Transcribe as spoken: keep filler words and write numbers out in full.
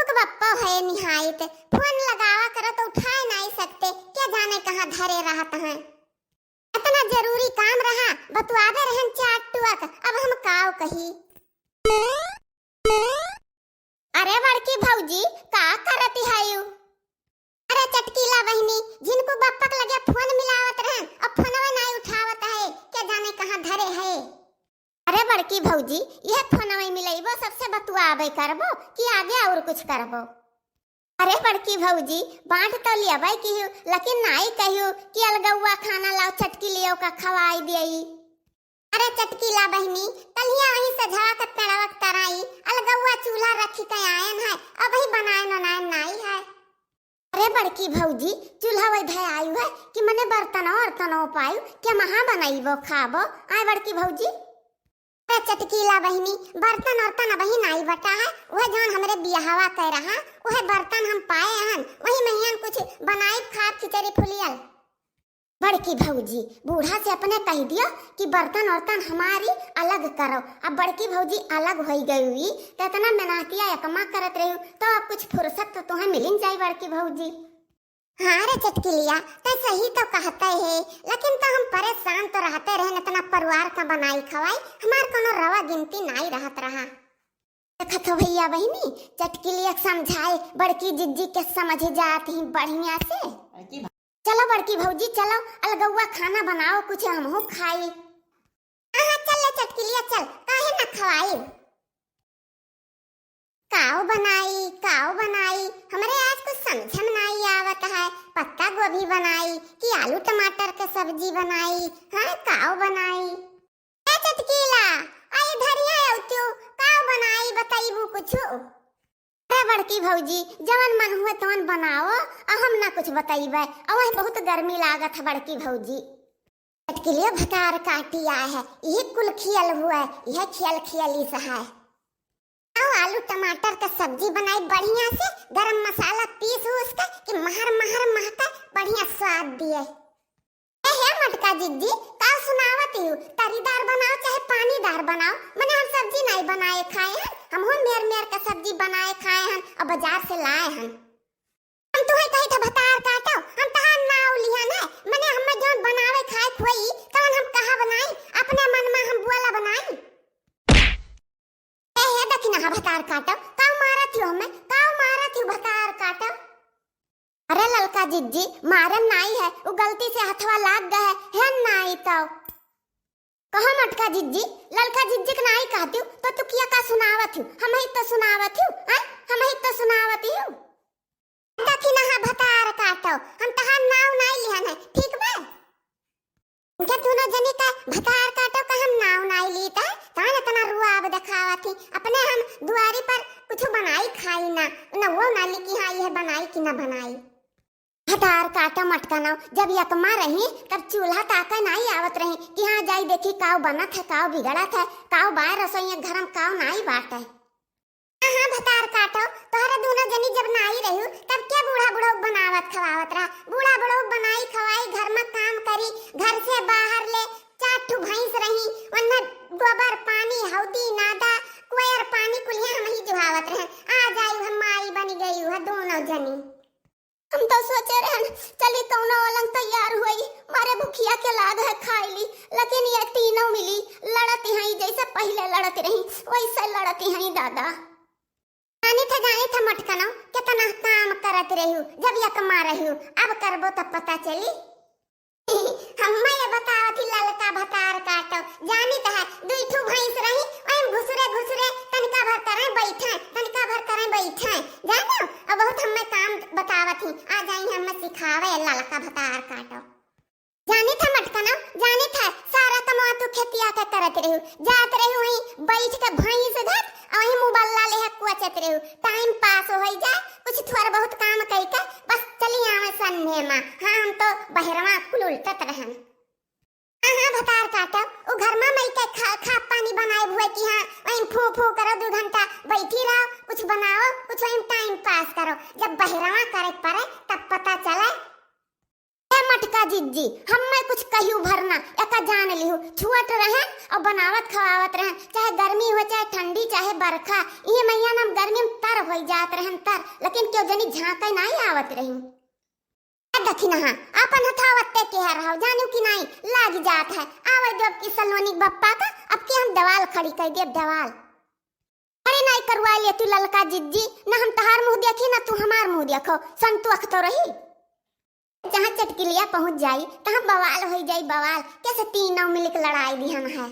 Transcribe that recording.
तो बप्पा है निहायत, फोन लगावा करो तो उठाए नाई सकते, क्या जाने कहाँ धरे रहत हैं। इतना जरूरी काम रहा, बतुआवे रहन चार टुअक, अब हम काव कही। अरे बड़की भौजी, का करती हयू? अरे चटकीला बहिनी, जिनको बप्पक लगे फोन मिलावत रहन, अब फोनवे नाई उठावत है, क्या जाने कहाँ धरे है। अरे बड़की भौजी, यह फोनवे मिलइबो, सबसे बतुआबे करबो कि आगे और कुछ करबो? अरे बड़की भौजी, बाँट तो लियबै किहू, लेकिन नाई कहियो कि अलगौआ खाना लाओ, चटकीलियो का खवाई देई। अरे चटकीला बहिनी, कलिया वहीं सझवा के पेड़वा के तराई, अलगौआ चूल्हा रखी के आयन है, अबही बनायन ओनायन नाई है। अरे बड़की भौजी, चूल्हा वही धै आयु है कि मने बर्तन ओर्तन पायु, क्या महा बनइबो खाबो? आय बड़की भौजी। अरे चटकीला बहिनी, बर्तन ओर्तन अबही नाई बटा है, वह जौन हमरे बियाहवा कै रहा, वह बर्तन हम पाए हन, वही महियन कुछ बनाई खाब खिचड़ी फुलियल। बड़की भौजी, बूढ़ा से अपने कहि दियो कि बर्तन ओर्तन हमारी अलग करो। अब बड़की भौजी अलग होई गई हुई, तो इतना मेहनतिया एकमा करत रही, तो अब कुछ फुर्सत तो तुम्हें मिलिन जाई बड़की भौजी। हाँ रे चटकिलिया, तै सही तो कहते है, लेकिन तो हम परेशान तो रहते रहे, इतना परिवार का बनाई खवाई, हमार कोनो रवा गिनती नाई रहत रहा। देखत हो भैया बहिनी, चटकिलिया के समझाए, बड़की जिज्जी के समझ जात ही बढ़िया से। चलो बड़की भौजी, चलो अलगौआ खाना बनाओ, कुछ हमहू खाई। हाँ, हाँ, चल ले चटकिलिया, चल, काहे ना खवाई। काव बनाई, काव बनाई, हमरे आज कुछ समझ में नाई आवत है। पत्ता गोभी बनाई कि आलू टमाटर के सब्जी बनाई, हाँ, काव बनाई। ए चटकीला, आई धरिया आउ तू, काव बनाई, बतइबू कुछु? अरे बड़की भौजी, जवन मन हुए तवन बनाओ, आ हम ना कुछ बतइबे, अवह बहुत गर्मी लागत है बड़की भौजी। चटकिलियो भतार काटी आए है, इहे कुल खियल हुए, इहे खियल खियल इस है। आओ आलू टमाटर का सब्जी बनाई बढ़िया से, गरम मसाला पीस उस के कि महर महर महके बढ़िया स्वाद दिए। ए हे मटका जिज्जी, का सुनावत यू? तरीदार बनाओ चाहे पानीदार बनाओ, मने हम सब्जी नाई बनाए खाए हन, हमहू मेर मेर का सब्जी बनाए खाए हन और बाजार से लाए हन। हम तुहे कही था भतार काटो, हम तहार नाव लिहन है, मने हमें जौन बनावे खाए खोई, तौन हम कहा बनाई, अपने मन में हम बोला बनाई। ए हे दखिनहा भतार काटो, काव मारत हो हमें, काव मारत हो भतार काटो? अरे ललका जिज्जी, मारन नाई है, उ गलती से हथवा लाग गए है, हेन नाई तो। कहो मटका जिज्जी, ललका जिज्जी के नाई कहती हूँ, तो तू किया का सुनावत हूँ? हम ही तो सुनावत हूँ, हैं? हम ही तो सुनावत हूँ। दखिनहा भतार काटो, हम तहार नाव नाई लिहन है, ठीक बा? इनके दोनों जनी का भतार काटो का हम नाव नाई लीत है, तहन इतना रुआब देखावत ही। अपने हम दुआरी पर कुछ बनाई खाई ना, न वो ना ली कि हाँ यह बनाई कि ना बनाई। भतार काटो मटकनो, जब यकमा रही तब चूल्हा ताके नाई आवत रही कि हाँ जाई देखी काव बनत है, काव बिगड़त है, काव बाय रसोई घर में काव नाई बाटे। हाँ, हाँ, भतार काटो, तोहरे दूनो जनी जब नाई रह्यू, तब के बूढ़ा बुढ़ऊ बनावत खवावत रहा? बूढ़ा बुढ़ऊ बनाई खवाई, घर में काम करी, घर से बाहर ले चार ठू भैंस रही, वन्ने गोबर पानी, हौदी, नादा, कोयर पानी कुलिया हम ही जुहावत रहे। आ जाई हम माई बनी गई है दूनो जनी। हम तो सोचे रहन, चली कौनो अलंग तैयार होई, मारे भुखिया के लाग है खाई ली, लेकिन ये तीनों मिली लड़ती हैं, जैसे पहले लड़ती रही, वैसे लड़ती हैं दादा। जानी था, जानी था मटकनो, कितना काम करत रहू, जब यकमा रहू, अब करबो तब पता चली। हम्मे ये बतावत ही ललका भतार काटो, जानी तो है, दुई ठू भैंस रही, ओइम घुसरे घुसरे तनिका भर करें बैठे, तनिका भर करें बैठे, जानो, अब बहुत हम्मे काम बतावत ही, आ जाई हम्मे सिखावे ललका भतार काटो। जानी था मटकनो, जानी था, सारा कमवा तू खेतिया के करत रहू, जात रहू वहीं बैठ के भैंस धत, आ वहीं मुबल्ला लेहे कुचत रहू, टाइम पास होई जाए, कुछ थोड़ा बहुत काम कई के बस चली आवे संझे मा। हाँ, हम तो बहरवा कुल उलटत रहन। हाँ, हाँ, भतार काटो, उ घर मा मई के खा, खा पानी बनाए भुए कि हाँ, वहीं फू फू करो, दो घंटा बैठी रहो, कुछ बनाओ, कुछ वहीं टाइम पास करो। जब बहरवा करे पड़े, तब पता चले। ए मटका जिज्जी, हम्मे कुछ कहियो भर ना, एका जान लिहू, छुअत रहन और बनावत खवावत रहन, चाहे गर्मी हो, चाहे ठंडी, चाहे बरखा, इहे महीना में गर्मी में तर होई जात रहन तर, लेकिन केहू जनी झांके नाहीं आवत रही। ए दखिनहा, आपन हथवा ओत्ते केहे रहो, जानिउ कि नाहीं, लागि जात है, आवे दो अब की सलोनी बप्पा का, अब की हम देवाल खड़ी कइ देब, देवाल। अरे नाहीं करवाइ लेतू ललका जिज्जी, ना हम तहार मुँह देखी, ना तू हमार मुँह देखो, संतोख तो रही। जहाँ चटकिलिया पहुँच जाई, तहाँ बवाल होइ जाई, बवाल। कैसे तीनों मिलके लड़ाई दिहन है।